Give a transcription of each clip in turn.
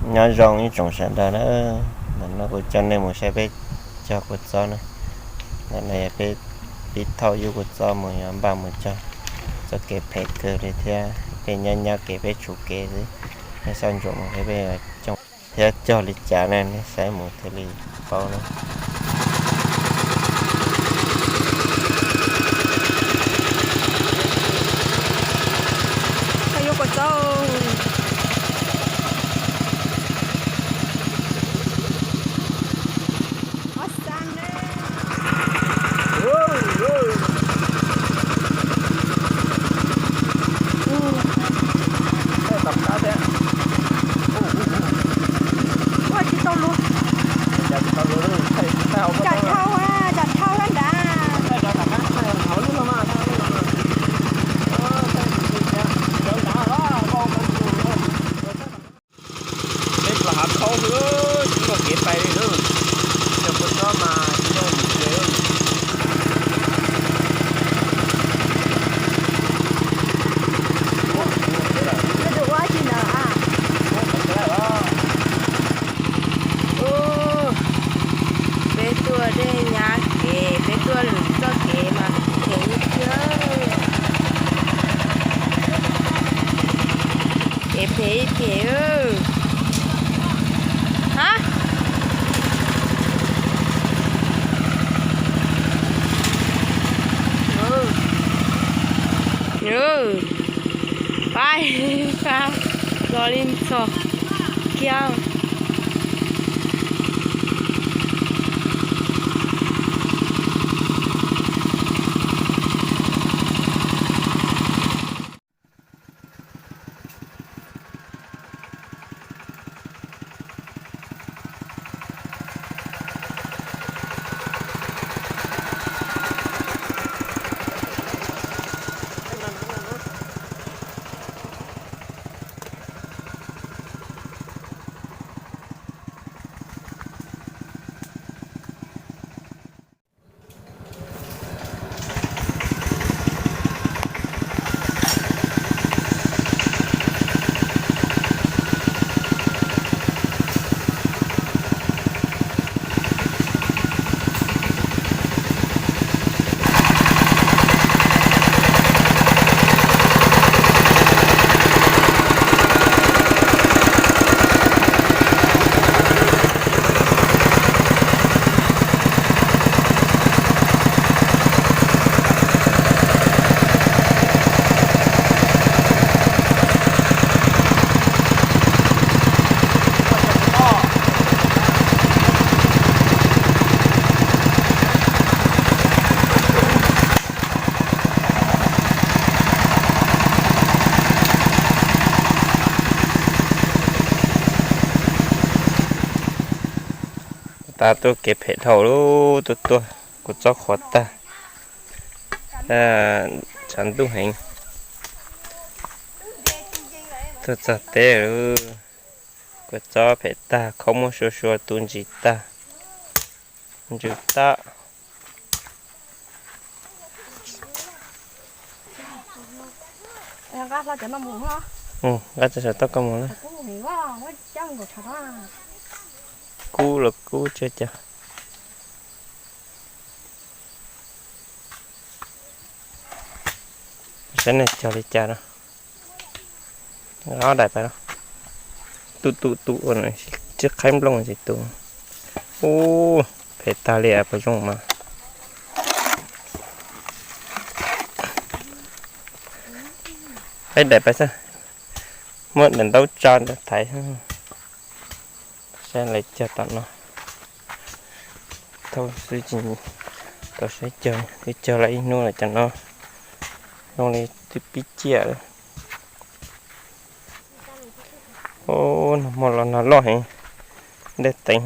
Nyob zoo ib tsoom sawv daws na, ntawm no kuv coj nej mus saib peb cog kua txob na. Ntawm no yog peb pib thauj yub kua txob mus, yuav npaj mus cog txoj kev phem kawg li thiab. Peb nyob nyob kev peb tshuv kev xwb, nej soj ntsuam mus peb cog thiab cog li cas na, nej saib mus thiaj li paub na. Yub kua txob. Ua tsis tau lus. Tsam dhau, tsam dhau lawm nrad. Peb plaub hav khaub xwb, tsis muaj kev pais li lawm. Cog kua txob mas tsis muaj ntsis kev. Peb tuaj dej nyab kev, peb tuaj lwm txoj kev mas phem ib tiag. Kev phem ib phem. Ha, pab, pab los li txog kiag. Tag tuaj kev phem dhau lawm, tuaj tuaj kua txob qhuav tag, tshav ntuj heev. Tuaj txog teb lawm, kua txob phem tag, khaub muab sua sua tu ntsis tag, ntsws tag. Nqa tso saum toj koj mus na. Kub los kub tsis ua cas. Saib nej cog li cas no. Ob daim pais no. Tu tu tu, tsis qhaib nplooj tsis tu. Ub, phem tag li puas zoo mas. Ib daim pais xwb, muab daim ntaub tsa ntawd thaiv. Saib lawv cog tom no. Thauj xwb tsis tau saib cog, twb cog lawm ib hnub lawm cov no. Zoo li twb pib ciaj lawm. Ub, nag hmo los nag loj heev, dej teev,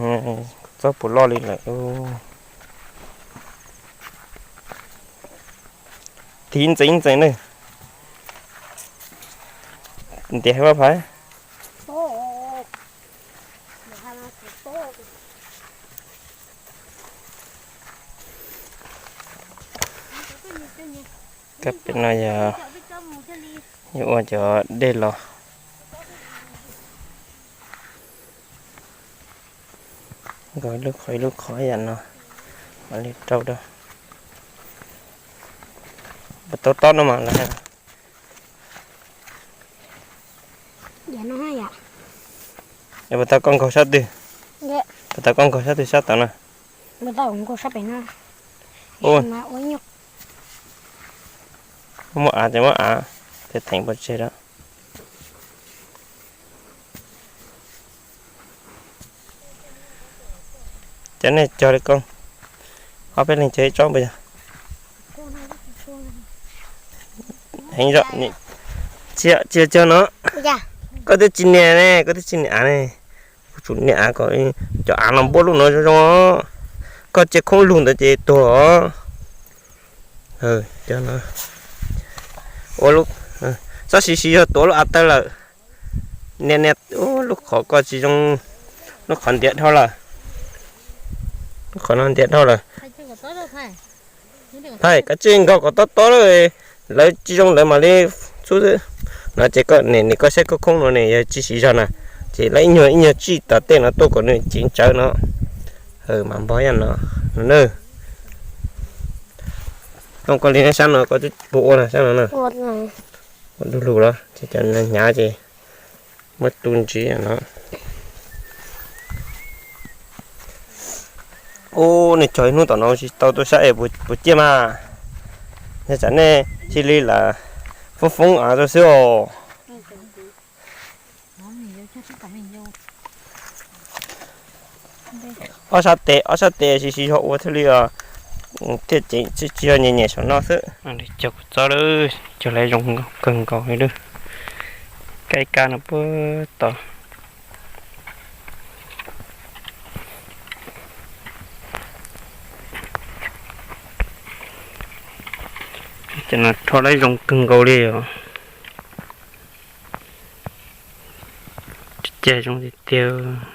txob puas loj li lawm. Tiv ntxeev ntxeev na. Ntiav hais vaj phaiv. Kab pem no yog yuav ua cov dej los. Nkaus ib lub qhov ib lub qhov yam no, mam li rau rau. Puas tau tob no mas lawm? Puas tau koj nkaug sab twg? Puas tau koj nkaug sab twg sab tod na? Muab av ces muab av, theem pov tseg lawm. Cov nej cog li koj, ob peb leeg cog ib tsob puas yog? Heev zog, tsis yog cog no. Koj twb tsis nias ne, koj twb tsis nias av ne. Kuv tsum nias av kom cov av no npuab lub no zoo zoo. Koj cia khoob lug ntawd ces tuag os. Cov no, txhob siv siv zog tuav lub av tawg lawm. Nias nias, lub qhov koj tsis zoo, lub qhov ntiav dhau lawm. Lub qhov no ntiav dhau lawm. Thaij, kav tsij nkaug kom tob tob lawm, lawv tsis zoo lawv mam li xub xwb. No ces koj nim nim koj saib khoob khoob no ne yog tsis siv zog na, ces lawv ib nyuag ib nyuag tsij tom tej no tuaj kom nws ceev tsawv no. Mas npog yam no na. Tooj koj li sab no koj twb puas ua na sab no na. Ua du lug los ces cov hnyav ces muab tu ntsiv no. Ub, nej cog ib hnub tom no tsis tau tuaj saib es puas ciaj mas. Yog tsam nej cia li lam foob foob av rau xwb os. Ob sab tes, ob sab tes siv siv zog ua thiaj li os, thiaj tsis yog nyem nyem saum no xwb. Cog kua txob lawm, cog lawm zoo kawg nkaus li lawm. Kaib kab no puag tom. Cov no rho lawm zoo kawg nkaus li os. Cog zoo tiag tiag.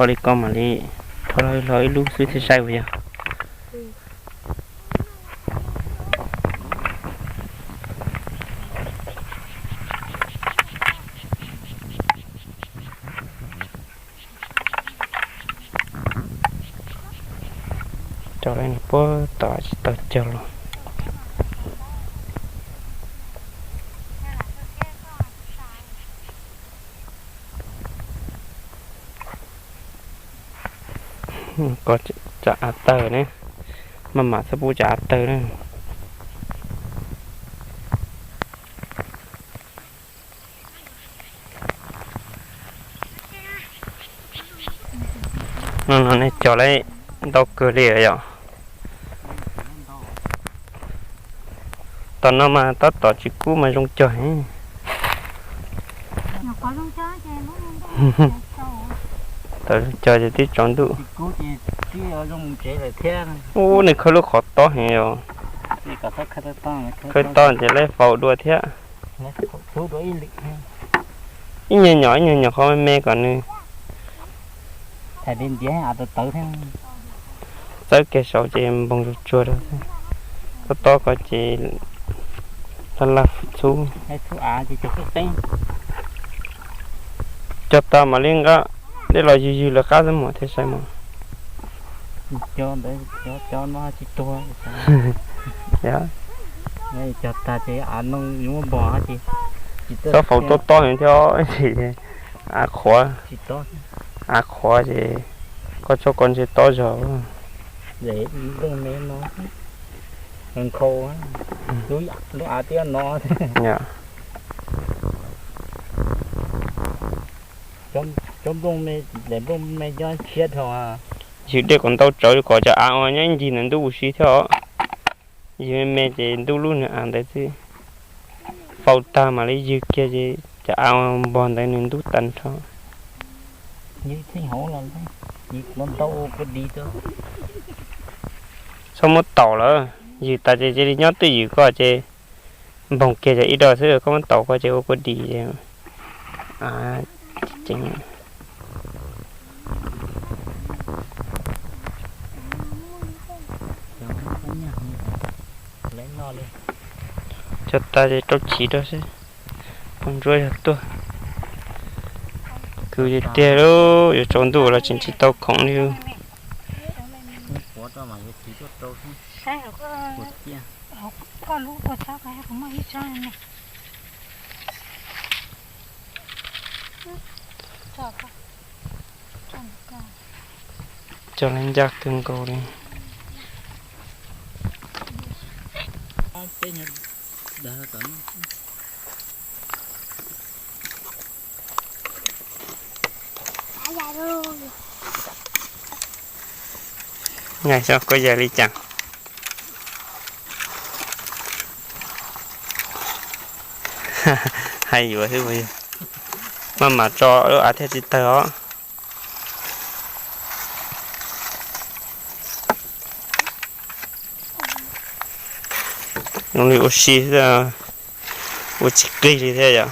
Rho li ko mam li, rho hlo ib lub xwb thiaj saib puas yog. Cog lawm puag tom tsis tau cog los. Ko tsam av tawg ne, maj mam txhob pub tsam av tawg na. No no nej cog lawm ntau kawg li yom. Tom no mas tab tom tsis kub mas zoo cog heev. Tom zoo cog ces twb tsaus ntuj. Ub, nws khawb lub qhov tob heev os. Khawb tob ces lawv faus dua thiab. Ib nyuag nyom ib nyuag nyom qhov me me kom nws txawb kiag saud ces npoog zuj tsuag rau. Tob tob ko ces laj laj xub. Cog tas mam li nqa dej los ywg ywg lawv qab xwb mas thiaj saib mas. Txhob faus tob tob heev thiab, av qhuav, av qhuav ces koj tso koj ntshe tob zog. Ywg dej kom ntau tsawv kom cov av uas nyob ib ncig ntawm ntug ua si thiab os. Ywg me me ces ntub lub nws av ntawd xwb. Faus tag mam li ywg kiag ces cov av uas npog ntawd nws ntub tag nrho. Txhob muab taus lawm, ywg tas ces cia li nyob twj ywm koj ces Npoog kiag ces ib do xwb, koj muab tau ko ces ua kua dis ces ceev. Cog tas ces rau chiv rau xwb, poj ntsuab yog tuaj. Kwv tiag tiag lauj, yuav tsaus ntuj los tseem tsis tau khoom li. Cog laj ncaj kawg nkaus li. Nyaij xyov koj yam li cas. Hais yuav xwb, maj mam tso lub av thiaj tsis tawg os. Zoo li ua si xwb, ua tsis qig li thiab yom.